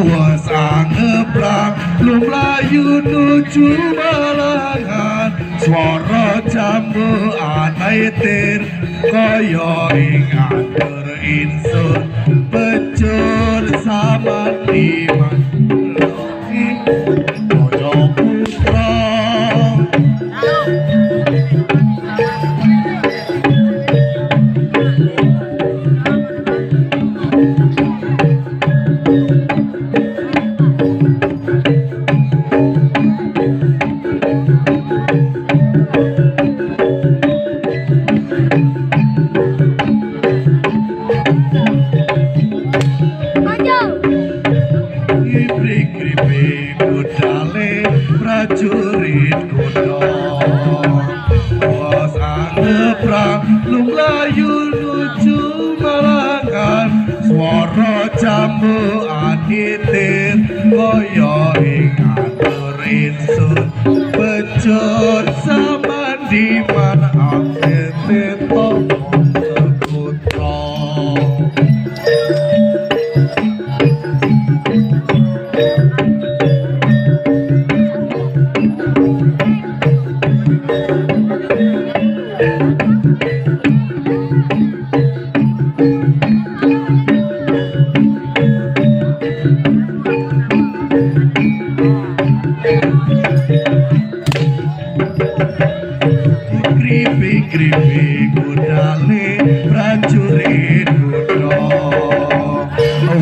Wes angeprang lumlayu nuju Malangan. Swara jambu anaitir kaya ing atur insun becur samandiman Jaya Putra. Ibri-kribi budale prajurit kuda was angeprang lumlayu nuju Malangan. Swara jambu anitir kaya ing atur insun becur samandiman angkete putra. Kripi-kripi kudale prajurit kuda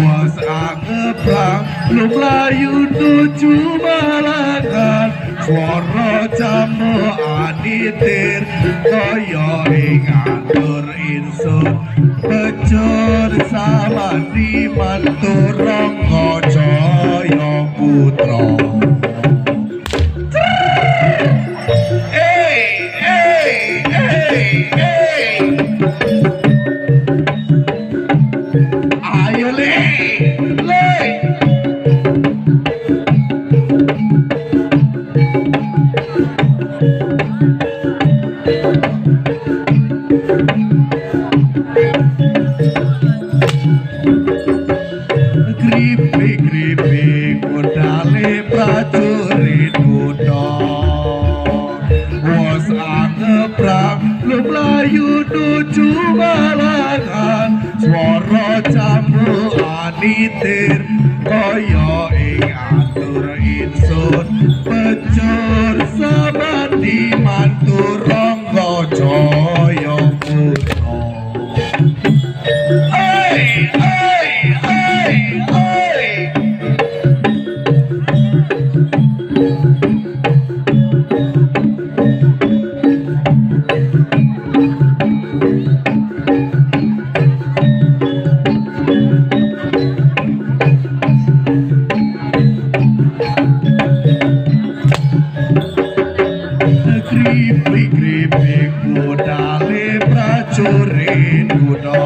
was angeprang lumlayu nuju Malangan. Swara jambu anitir kaya ing atur insun becur samandiman Turangga Jaya Putra. Hey, hey, hey, hey. Ayo le, le. Kripi-kripi kudale prajurit kuda was angeprang lumlayu nuju Malangan. Swara jambu anitir kaya ing atur insun becur samandiman Turangga Jaya Putra. Hey, hey, hey, hey. Kripi-kripi kudale prajurit kuda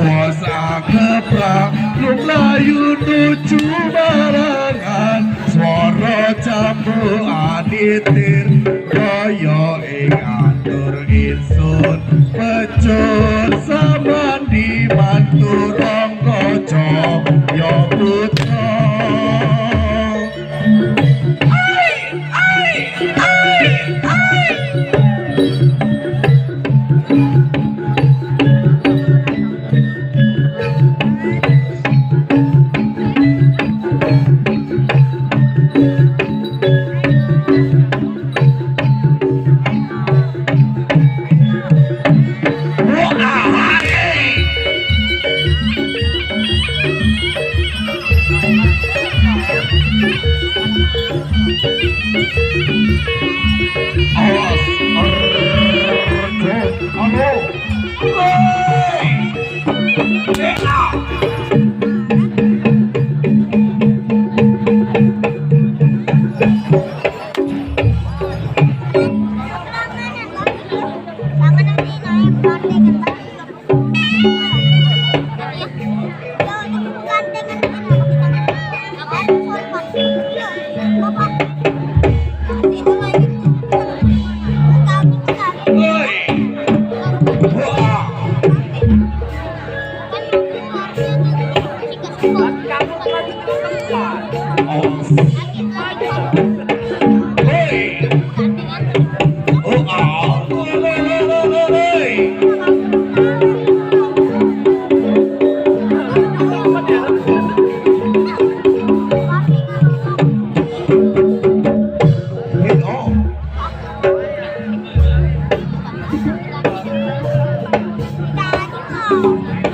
was angeprang lumlayu nuju Malangan. Swara jambu anitir kaya ing atur insun becur samandiman Turangga Jaya Putra. Ai, ai, ai, ai. Wah, hey. Awas, arjo, alo, hey, ah. Hey, wah. Awas, hey. ด่าที่เขา